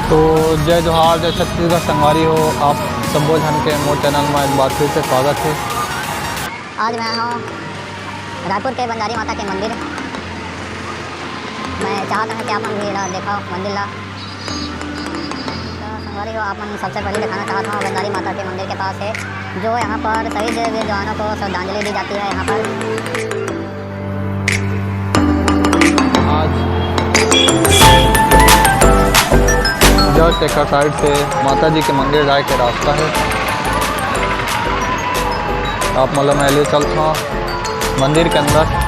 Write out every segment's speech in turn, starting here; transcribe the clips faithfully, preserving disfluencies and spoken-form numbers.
तो जय जोहार, जय छत्तीसगढ़ संगवारी हो, आप सब्बो झन के मोर चैनल में एक बार फिर से स्वागत है। आज मैं आया हूँ रायपुर के बंजारी माता के मंदिर। मैं चाहता हूँ कि आप मन भी एला देखो मंदिर ला। तो संगवारी हो, आप मन सबसे पहले दिखाना चाहता हूँ बंजारी माता के मंदिर के पास है, जो यहाँ पर शहीद वीर जवानों को श्रद्धांजलि दी जाती है यहाँ पर। आज जस्ट एकर साइड से माता जी के मंदिर जाए के रास्ता है। आप मन ल मैं ले चलत हंव मंदिर के अंदर।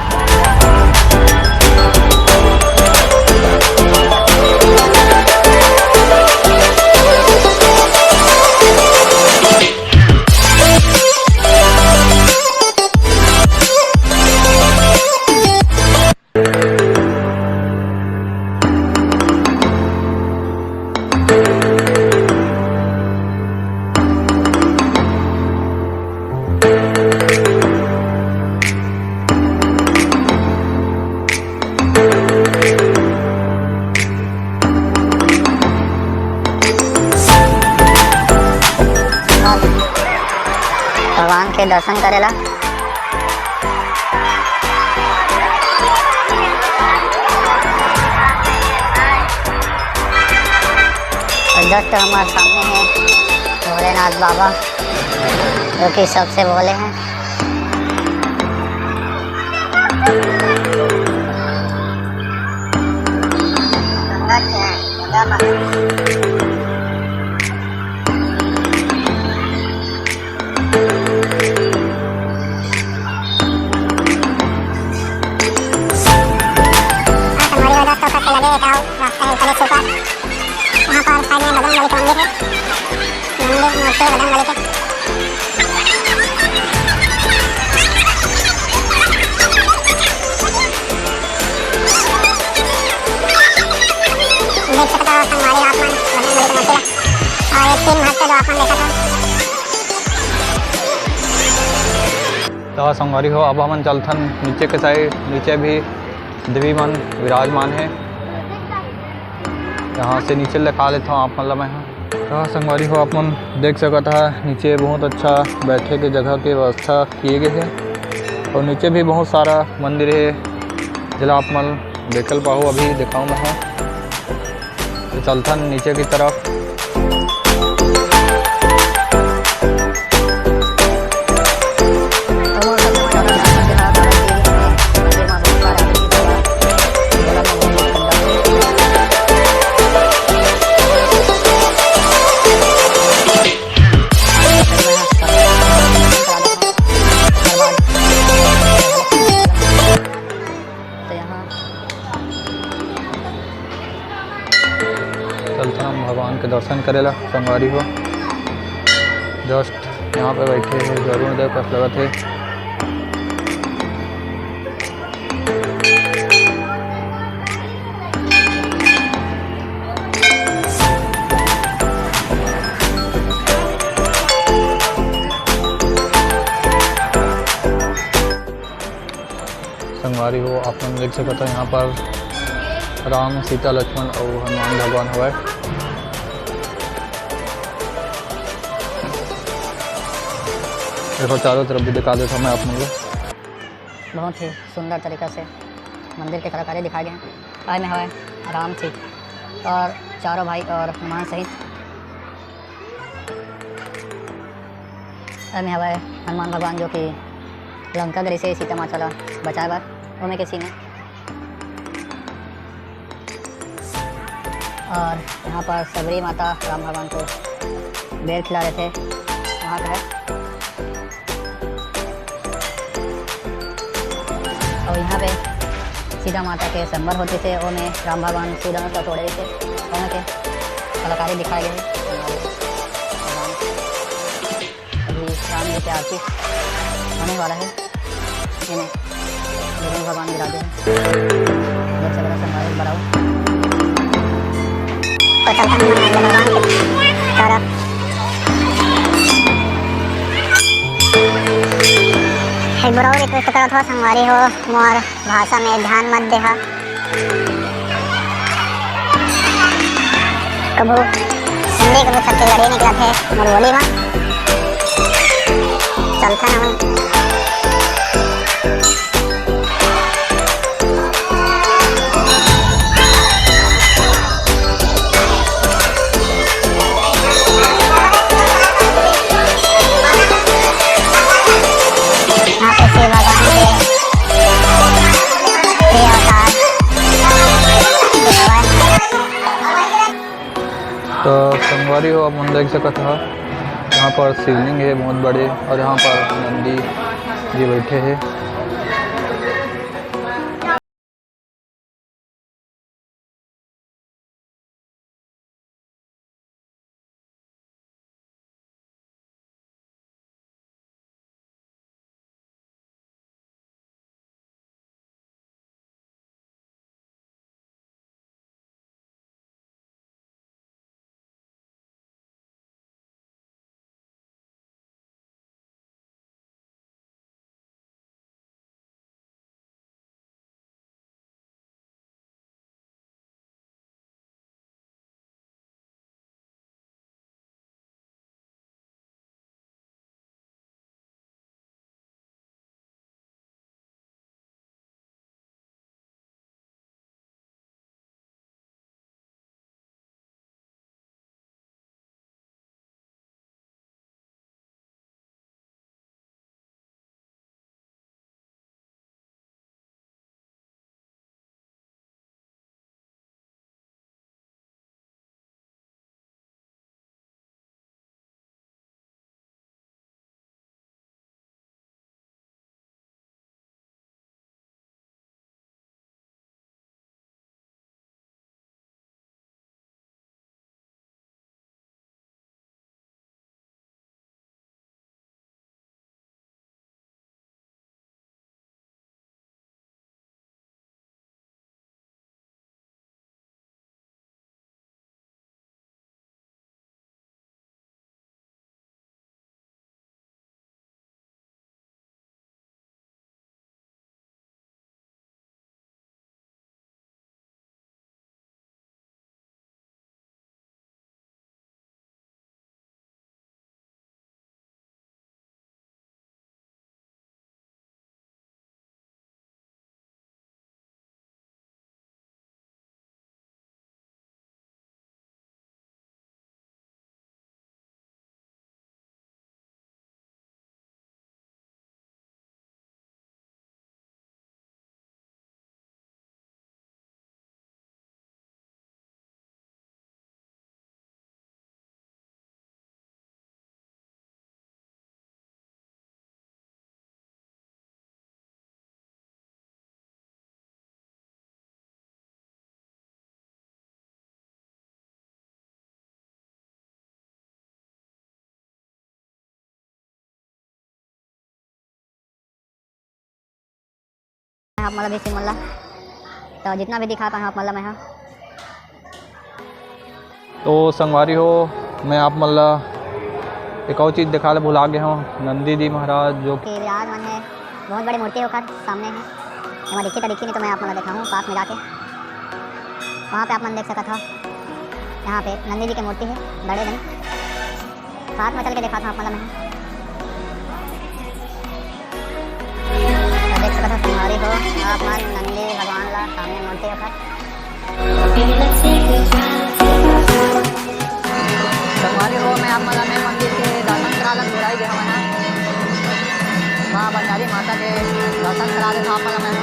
भगवान के दर्शन करेला। और जस्ट हमारे सामने है भोलेनाथ बाबा, जो कि सबसे भोले हैं। गंगा जी हैं, गंगा माता। हाँ, तो हमारी वजह तो करके लगे, एक आओ, रास्ता है, चले छुपा। यहाँ पर साइड में बजरंग बली का मंदिर है। मंदिर, मूर्ति बजरंग बली के। देख सकता हो संगवारी हो आप मन बजरंग बली के मूर्ति ला। और ये तीन भक्त जो आप मन देखत हो। तो संगवारी हो, अब हमन चलथन नीचे के साइड। नीचे भी देवी मन विराजमान है। यहाँ से नीचे दिखा लेता हूँ आप मन ला मैं ह। तो संगवारी हो, आप मन देख सकत हा, नीचे बहुत अच्छा बैठे के जगह के व्यवस्था किए गए है और नीचे भी बहुत सारा मंदिर है, जेला आप मन देखल पाहू, अभी दिखाऊँ मैं ह। तो चलथन नीचे की तरफ। तो यहाँ चलथन हम भगवान के दर्शन करेला संगवारी हो। जस्ट यहाँ पे बैठे हैं, वरुण देव कस लगत है। संगवारी हो, आप मन देख सकत हो, यहाँ पर राम, सीता, लक्ष्मण अउ हनुमान भगवान हवय। देखो, चारों तरफ भी दिखा देता मैं आप मन ला। बहुत ही सुंदर तरीका से मंदिर के कलाकारी दिखाए गए हैं। आय में हवय राम, सीता और चारों भाई और हनुमान सहित। एमे हवय हनुमान भगवान, जो कि लंका गे रिहिसे सीता माता ला बचाए बर, ओमे के सीन हे। और यहाँ पर शबरी माता राम भगवान को बेर खिला रहे थे, वहाँ का है। और यहाँ पे सीता माता के संबर होते थे, ओमे राम भगवान शिव धनुष ला तोड़े थे, ओमे के कलाकारी दिखाए गए हैं। अभी राम जी की आरती होने वाला है। ये नहीं, विष्णु भगवान विराजे हैं। देख सकते हैं, संगवारी हो, बड़ा हो। तो चलता हूँ मैं भगवान की तरफ। एक बार और रिक्वेस्ट करत हो, संगवारी हो, मोर भाषा में ध्यान मत देहा। कभू हिंदी, कभू छत्तीसगढ़ी निकलत हे मोर बोली मा। चलथन हमन। यहाँ पे शिव भगवान के, के अवतार। तो संगवारी हो, आप मन देख सकत हा, यहाँ पर शिवलिंग हे बहुत बड़े, और यहाँ पर नंदी जी बैठे हे। आप मन ला भी सिमला, तो जितना भी दिखा पाए आप मन ला मैं हा। तो संगवारी हो, मैं आप मन ला एक और चीज दिखा ले भुला गया हूँ। नंदी जी महाराज जो कि विराजमान है, बहुत बड़ी मूर्ति ओकर सामने है। एमा दिखी तो दिखी नहीं, तो मैं आप मन ला दिखाऊँ पास में जाके। वहाँ पे आप मन देख सकत हो, यहाँ पे नंदी जी की मूर्ति है, बड़े बनी। साथ में चल के दिखाता हूँ आप मन ला मैं। तो देख सकत हो संगवारी हो, आप मन नंदी भगवान ला सामने मूर्ति ओकर। संगवारी हो, मैं आप मन ला मैं मंदिर के दर्शन करा ला, घुराई गए हवन। माँ बंजारी माता के दर्शन करा दे आप मन ला मैं।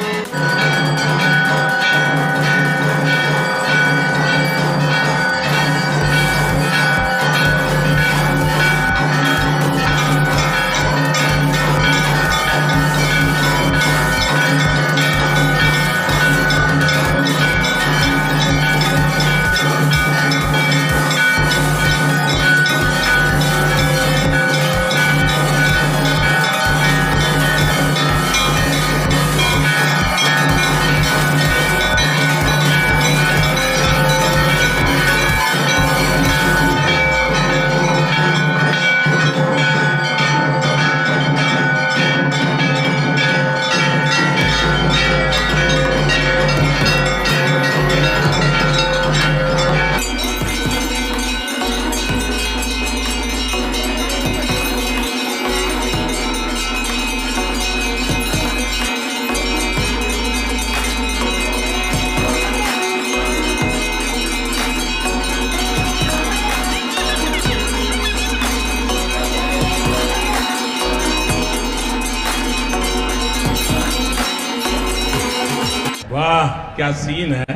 क्या सीन है,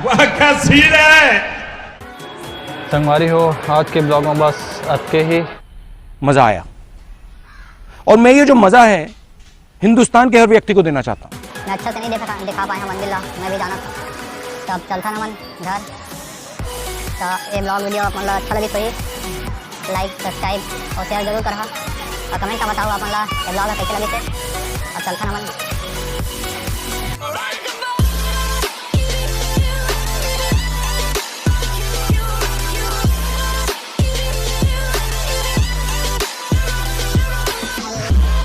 वाह क्या सीन है। संगवारी हो, आज के ब्लॉग में बस अतके ही। मजा आया, और मैं ये जो मजा है हिंदुस्तान के हर व्यक्ति को देना चाहता हूँ। मैं अच्छा से नहीं देखा, दिखा पाए हैं मंदिर ला, मैं भी जाना था। तो अब चलता ना मन घर। तो ये ब्लॉग वीडियो आप मन ला अच्छा लगी तो लाइक, सब्सक्राइब और शेयर जरूर करहा, और कमेंट का बताओ आप मन ला ये ब्लॉग कैसे लगे थे। अब चलता ना मन।